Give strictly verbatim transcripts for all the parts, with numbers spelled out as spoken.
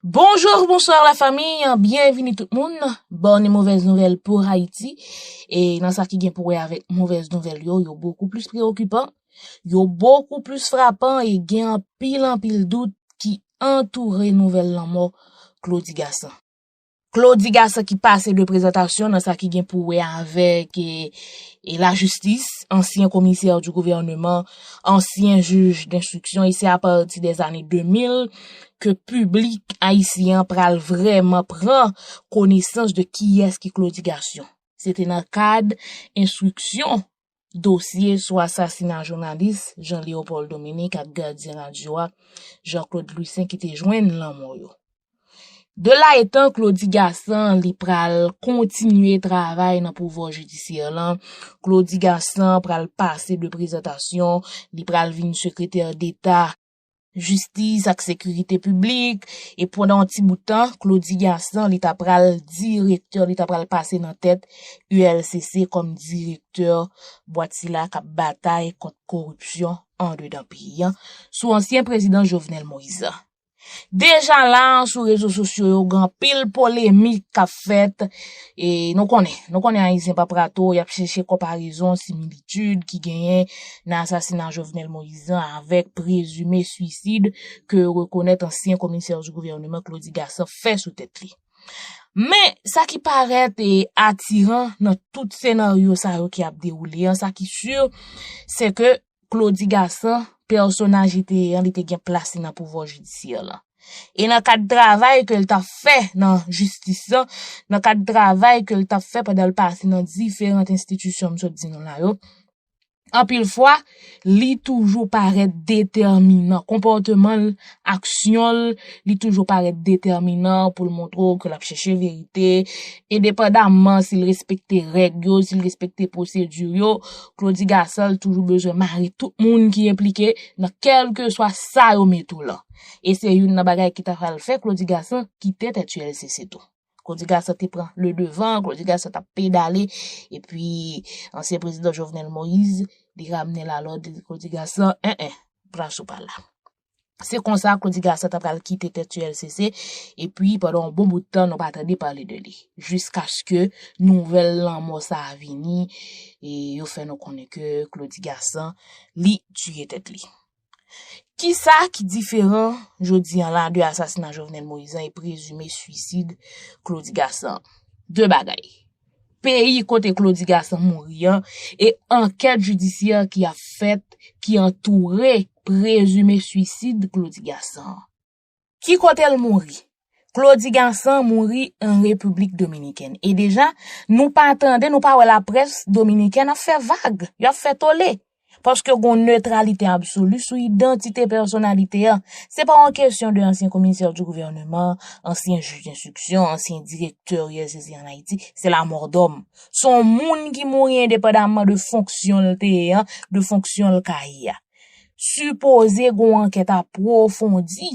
Bonjour, bonsoir la famille, bienvenue tout moun. Bonne et mauvaise nouvelle pour Haïti. E nan sa ki gen pou wè avèk movèz nouvèl yo, yo bokou plis preokipan, yo bokou plis frapan e gen anpil, anpil dout ki antoure nouvèl lanmò Claudy Gassant. Claudy Gassant ki pase de prezantasyon nan sa ki gen pou wè avèk e, e lajistis, ansyen komisè di gouvènman, ansyen jij denstriksyon, e se apati dèzane de mil ke piblik ayisyen an pral vrèman pran konesans de kiyès ki Claudy Gassant. Se te nan kad enstriksyon dosye sou asasina jounalis Jean Léopold Dominique ak gadyen radyo a, Jean Claude Louissaint, ki te jwenn lanmò yo. De la etan, Claudy Gassant li pral kontinye travay nan pouvwa jidisyè lan. Claudy Gassant pral pase de prezantasyon, li pral vin sekretè deta jistis ak sekirite piblik, e pandan yon ti bout tan, Claudy Gassant li ta pral direktè, li ta pral pase nan tèt U L C C kòm direktè bwat sila k ap batay kont koripsyon andedan peyi an, sou ansyen prezidan Jovenel Moïse. Deja la, sou rezo sosyo yo, gen anpil polemik k ap fèt. E nou konnen, nou konnen Ayisyen pa prato, y ap chèche konparezon, similitid ki genyen nan asasina Jovenel Moïse an avèk prezime swisid ke rekonèt ansyen komisè di gouvènman Claudy Gassant fè sou tèt li. Men, sa ki parèt e atiran nan tout senaryo sa yo ki ap dewoule an, sa ki si, se ke Claudy Gassant, pèsonajite an, li te gen plas li nan pouvwa jidisyè lan. E nan kad travay ke l t ap fè nan jistis lan, nan kad travay ke l t ap fè pandan l pase nan diferan enstitisyon m sot di nou la yo, anpil fwa, li toujou parèt detèminan. Konpòteman l, aksyon l, li toujou parèt detèminan pou l montre w ke l ap chèche verite, endepandamman si l respekte règ yo, si l respekte pwosedi yo, Claudy Gassant toujou bezwen mare tout moun ki enplike nan kèlkeswa sa yo mete w lan. E se youn nan bagay ki ta pral fè Claudy Gassant kite tèt U L C C tou. Claudy Gassant te pran le devan, Claudy Gassant t ap pedale, epi ansyen prezidan Jovenel Moïse, li ramne l alòd, li di Claudy Gassant, en, en, plas ou pa la. Se konsa Claudy Gassant ta pral kite tèt U L C C, epi pandan yon bon bout tan, nou pa tande pale de li. Jiskaske nouvèl lanmò sa a vini, e yo fè nou konnen ke Claudy Gassant, li tiye tèt li. Kisa ki diferan jodi an la de asasina Jovenel Moïse an e prezime swisid Claudy Gassant? De bagay. Peyi kote Claudy Gassant mouri an e ankèt jidisyè ki ap fèt ki antoure prezime swisid Claudy Gassant an. Ki kote l mouri? Claudy Gassant mouri an Repiblik Dominikèn. E deja, nou pa tande, nou pa wè laprès dominikèn ap fè vag, y ap fè tole. Paske gon netralite absoli sou idantite pèsonalite an. Se pa yon kesyon de ansyen komisè di gouvèneman, ansyen jij denstriksyon, ansyen direktè U L C C an Ayiti, se lamò dòm. Se yon moun ki mouri endepandamman de fonksyon l te ye an, de fonksyon l ka ye a. Sipoze gon ankèt apwofondi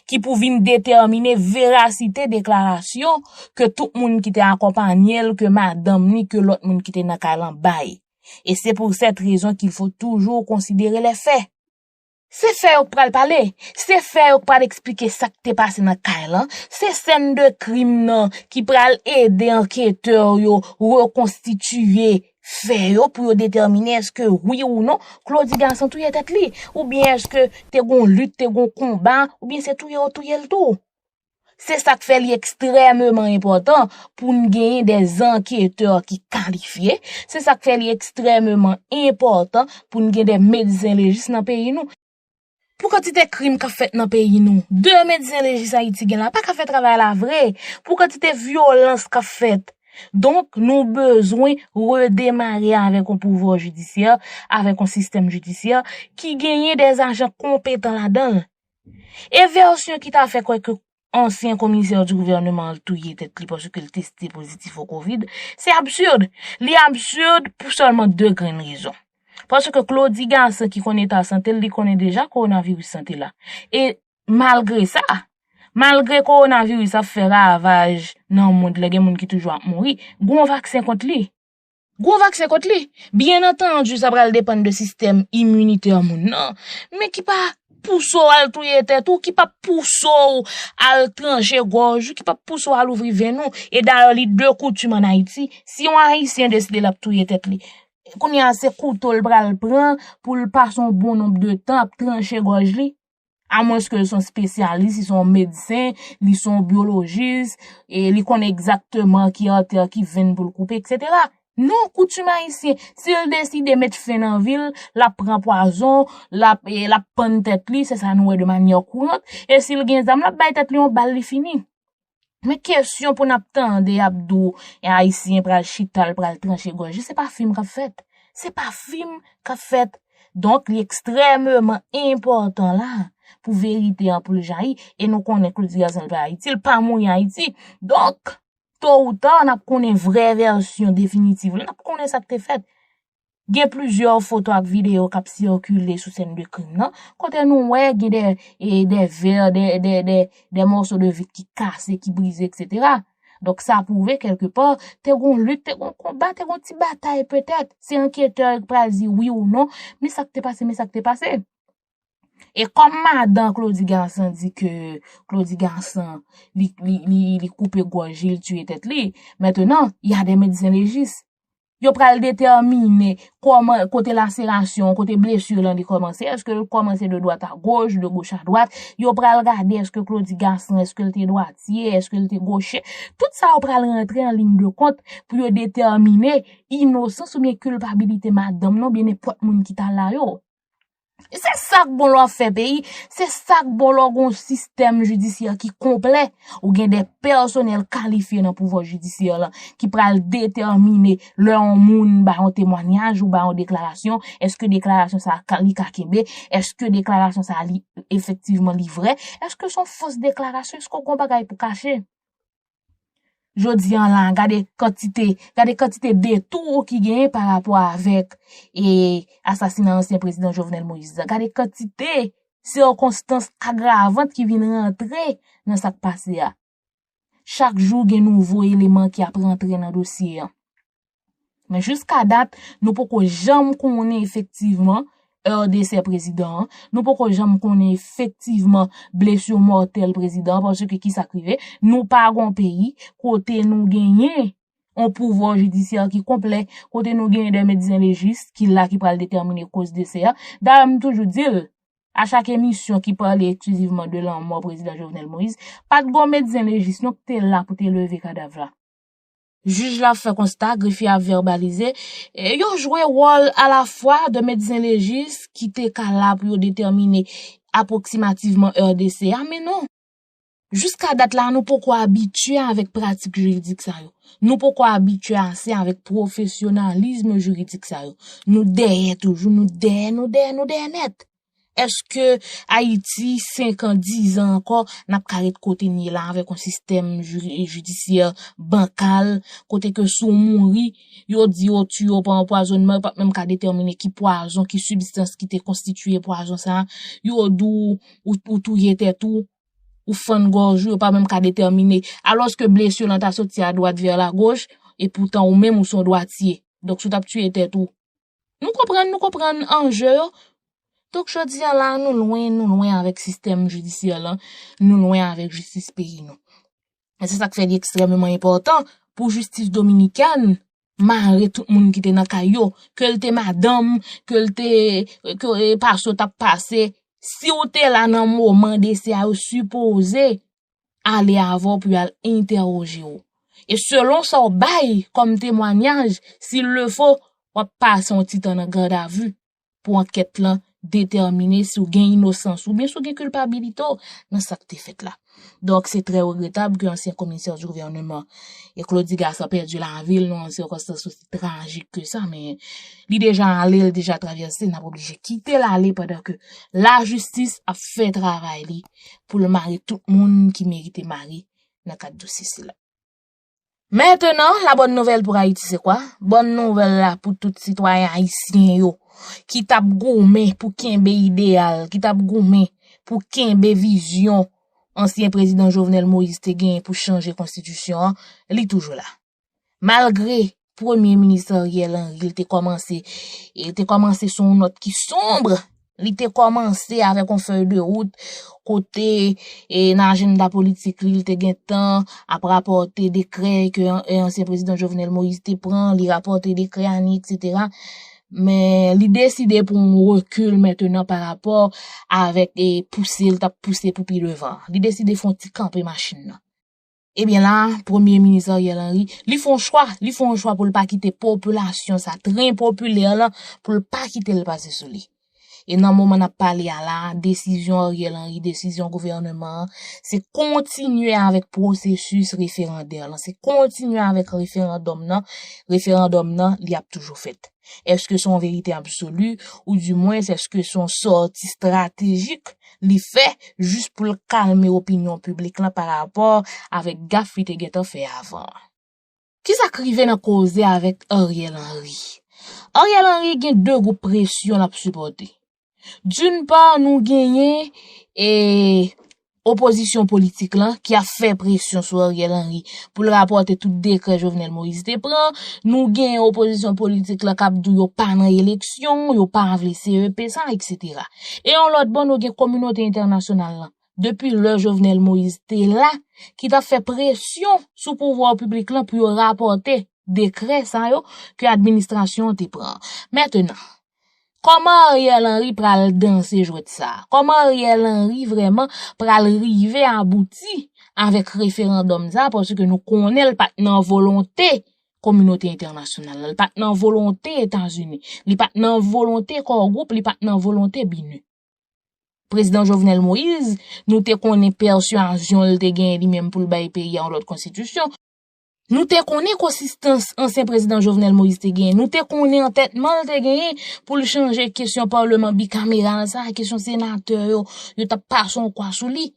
ki pou vin detèmine verasite deklarasyon ke tout moun ki te akonpanye l, ke madanm ni, ke lòt moun ki te nan kay lan bay. Et c'est pour cette raison qu'il faut toujours considérer les faits. Se fè yo k pral pale, se fè yo k pral eksplike sa k te pase nan kay lan, se sèn de krim nan ki pral ede anketè yo rekonstitiye fè yo pou yo detèmine èske wi ou non Claudy Gassant touye tèt li, oubyen èske te gon lit, te gon konba, oubyen se touye yo touye l tou. Se sa k fè li ekstrèmeman enpòtan pou n genyen de anketè ki kalifye. Se sa k fè li ekstrèmeman enpòtan pou n gen de medsen lejis nan peyi nou. Pou kantite krim k ap fèt nan peyi nou, de medsen lejis Ayiti gen la pa ka fè travay la vre. Pou kantite vyolans k ap fèt. Donk, nou bezwen redemare avèk yon pouvwa jidisyè, avèk yon sistèm jidisyè ki genyen de ajan konpetan ladan l. E vèsyon ki ta fè kwè ke ansyen komisè di gouvèneman an touye tèt li paske l teste pozitif o kovid, se absid. Li absid pou sèlman de grenn rezon. Paske Claudy Gassant ki konn eta sante l, li konnen deja kowonaviris lan te la. E malgre sa, malgre kowonaviris ap fè ravaj nan mond lan, gen moun ki toujou ap mouri, gon vaksen kont li. Gon vaksen kont li. Byen antandi, sa pral depann de sistèm iminitè moun nan, men ki pa pouse w al touye tèt ou, ki p ap pouse w al tranche gòj ou, ki p ap pouse w al ouvri venn ou. E dayè, li de koutim ann Ayiti, si yon Ayisyen deside l ap touye tèt li, kounye a se kouto l pral pran pou l pase yon bon nonb de tan ap tranche gòj li. Amwenske li se yon espesyalis, li se yon medsen, li se yon byolojis, e li konnen egzakteman ki atè, ki venn pou l koupe, etsetera. Non, koutim ayisyen, si l deside met fen nan vi l, l ap pran pwazon, l ap, e, l ap pann tèt li, se sa nou wè de manyè kourant, e si l gen zam, l ap bay tèt li yon bal, li fini. Men kesyon pou n ap tande y ap di w, e, Ayisyen pral chita, l pral tranche gòj li, se pa fim k ap fèt. Se pa fim k ap fèt. Donk, li ekstrèmeman enpòtan la pou verite an pou l jayi. E nou konnen Claudy Gassant pa Ayiti, li pa mouri Ayiti. Donk, to ou ta, n ap konnen vrè vèsyon definitiv la, n ap konnen sa k te fèt. Gen plizyè foto ak videyo k ap sikile sou sèn de krim nan, kote nou wè gen de, e, de vè, de, de, de, de mòso de vit ki kase, ki brize, etsetera. Donk, sa pwouve, kèlkepa, te gon lit, te gon konba, te gon ti batay petèt. Se anketè yo k pral di wi ou non, men sa k te pase, men sa k te pase. E kòm madan Claudy Gassant di ke Claudy Gassant, li, li, li, li koupe gòj li, li tiye tèt li, mentnan, y a de medsen lejis. Yo pral detèmine kòman, kote laserasyon, kote blesi lan li kòmanse. Èske l kòmanse de dwat a goch, de goch a dwat? Yo pral gade èske Claudy Gassant, èske l te dwatye, èske l te goche? Tout sa yo pral rantre an liy de kont pou yo detèmine inosans oubyen kilpabilite madanm nan oubyen nenpòt moun ki ta la yo. E se sa k bon lè w ap fè peyi, se sa k bon lè w gen yon sistèm jidisyè ki konplè, ou gen de pèsonèl kalifye nan pouvwa jidisyè la ki pral detèmine lè yon moun bay yon temwayaj ou bay yon deklarasyon, èske deklarasyon sa a ka, li ka kenbe, èske deklarasyon sa a li efektivman li vrè, èske se yon fos deklarasyon, èske w gen yon bagay pou kache? Jodi an la, gade kantite, gade kantite detou ki genyen pa rapò avèk, e, asasina ansyen prezidan Jovenel Moïse la. Gade kantite sikonstans agravant ki vin rantre nan sa k pase a. Chak jou gen nouvo eleman ki ap rantre nan dosye an. Men jiska dat, nou poko janm konnen efektivman è dese prezidan an. Nou poko janm konnen efektivman blesi mòtèl prezidan an, paske kisa k rive? Nou pa gon peyi kote nou genyen yon pouvwa jidisyè ki konplè, kote nou genyen de medsen lejis ki la, ki pral detèmine koz dese a. Dayè, m toujou di l, a chak emisyon ki pale eksklizivman de lanmò prezidan Jovenel Moïse, pa t gon medsen lejis non ki te la pou te leve kadav la. Jij la ap fè konsta, grefye ap vèbalize, e yo jwe wòl alafwa de medsen lejis ki te ka la pou yo detèmine apwoksimativman è dese a, men non. Jiska dat la, nou poko abitye avèk pratik jiridik sa yo. Nou poko abitye ase avèk pwofesyonalizm jiridik sa yo. Nou dèyè toujou, nou dèyè, nou dèyè, nou dèyè nèt. Èske Ayiti, senk an, diz an ankò, n ap ka ret kote n ye la avèk yon sistèm jiri-, jidisyè bankal, kote ke si w mouri, yo di yo tiye w pa anpwazònman, yo p ap menm ka detèmine ki pwazon, ki sibstans ki te konstitiye pwazon sa a. Yo di w, ou, ou touye tèt ou, ou fann gòj ou, yo pa menm ka detèmine. Alòske blesi lan ta soti a dwat vè lagoch, e poutan ou menm ou se yon dwatye. Donk, si w t ap tiye tèt ou, Nou konprann, nou konprann anje yo. Donk, jodi a la, nou lwen, nou lwen avèk sistèm jidisyè lan, nou lwen avèk jistis peyi nou. E se sa k fè li ekstrèmeman enpòtan pou jistis dominikèn mare tout moun ki te nan kay yo, ke l te madanm, ke l te, ke, e, pase w t ap pase. Si w te la nan moman dese a, yo sipoze ale avè w pou y al entèwoje w. E selon sa w bay kòm temwayaj, si l le fo, w ap pase yon ti tan nan gadavi pou ankèt lan detèmine si w gen inosans oubyen si w gen kilpabilite w nan sa k te fèt la. Donk, se trè regretab ke ansyen komisè di gouvèneman e Claudy Gassant pèdi lavi l nan yon sikonstans osi trajik ke sa, men li deja ale, l deja travèse, n ap oblije kite l ale pandan ke lajistis ap fè travay li pou l mare tout moun ki merite mare nan kad dosye sila. Mentnan, la bòn nouvèl pou Ayiti se kwa? Bòn nouvèl la pou tout sitwayen ayisyen yo ki t ap goumen pou kenbe ideyal, ki t ap goumen pou kenbe vizyon ansyen prezidan Jovenel Moïse te genyen pou chanje konstitisyon an, li toujou la. Malgre Premye Minis Ariel Henry, l te kòmanse, e te kòmanse sou yon nòt ki sonb Li te kòmanse avèk yon fèy de wout kote e, nan ajanda politik li, li te gentan ap rapòte dekrè ke an- e, ansyen prezidan Jovenel Moïse te pran, li rapòte dekrè a ni, etsetera. Men li deside pran yon rekil mentenan pa rapò avèk e, pouse l t ap pouse pou pi devan. Li deside fè yon ti kanpe machin nan. Ebyen la, Premye Minis Ariel Henry, li fè yon chwa, li fè yon chwa pou l pa kite popilasyon sa, tren popilè lan, pou l pa kite l pase sou li. E nan moman n ap pale a la, desizyon Ariel Henry, desizyon gouvènman an, se kontinye avèk pwosesis referandè lan, se kontinye avèk referandòm nan, referandòm nan, li ap toujou fèt. Èske se yon verite absoli, oudimwens èske se yon sòti estratejik li fè jis pou l kalme opinyon piblik lan pa rapò avèk gaf li te gentan fè avan an? Kisa k rive nan koze avèk Ariel Henry? Ariel Henry gen de gwoup presyon l ap sipòte. D'une part, nou genyen e, opozisyon politik lan ki ap fè presyon sou Ariel Henry pou l rapòte tout dekrè Jovenel Moïse te pran. Nou genyen opozisyon politik lan k ap di w yo pa nan eleksyon, yo pa vle C E P sa, etsetera. E yon lòt bò, nou gen kominote entènasyonal lan. Depi lè Jovenel Moïse te la, ki t ap fè presyon sou pouvwa piblik lan pou yo rapòte dekrè sa yo ke administrasyon an te pran. Mentenan, kòman Ariel Henry pral danse jwèt sa? Kòman Ariel Henry vrèman pral rive abouti avèk referandòm sa? Paske nou konnen l pa t nan volonte kominote entènasyonal la, li pa t nan volonte Etazini, li pa t nan volonte Core Group, li pa t nan volonte BINUH. Prezidan Jovenel Moïse, nou te konnen pèsyazyon l te genyen li menm pou l bay peyi a yon lòt konstitisyon. Nou te konnen konsistans ansyen prezidan Jovenel Moïse te genyen. Nou te konnen antètman l te genyen pou l chanje kesyon palman bikameral sa, kesyon senatè yo, yo t ap pase yon kwa sou li.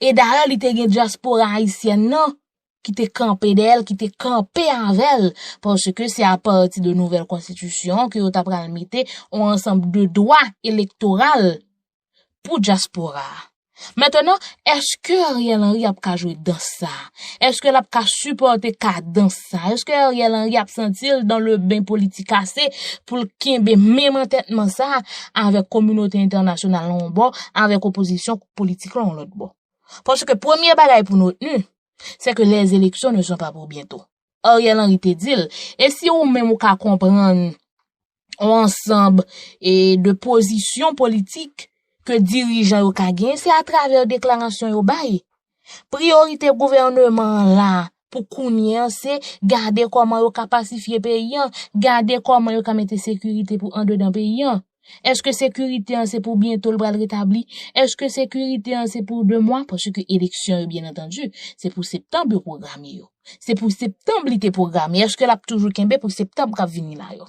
E dayè, li te gen dyaspora ayisyèn nan ki te kanpe dèyè l, ki te kanpe avè l, paske se apati de nouvèl konstitisyon ke yo ta pral mete yon ansanm de dwa elektoral pou dyaspora a. Mentenan, èske Ariel Henry ap ka jwe dans sa? Èske l ap ka sipòte kadans sa? Èske Ariel Henry ap santi l dans le bain politique ase pou l kenbe menm antètman sa avèk kominote entènasyonal lan yon bò, avèk opozisyon politik lan yon lòt bò? Paske premye bagay pou nou retni, se ke les élections ne sont pas pour bientôt. Ariel Henry te di l, e si ou menm ou ka konprann yon ansanm e, de pozisyon politik ke dirijan yo ka genyen, se atravè deklarasyon yo bay. Priyorite gouvènman an la pou kounye a, se gade kòman yo ka pasifye peyi a, gade kòman yo ka mete sekirite pou andedan peyi a. Èske sekirite an se pou byento l pral retabli? Èske sekirite an se pou de mwa? Paske eleksyon yo, byen antandi, se pou septanm yo pwograme yo. Se pou septanm li te pwograme. Èske l ap toujou kenbe pou septanm k ap vini la yo?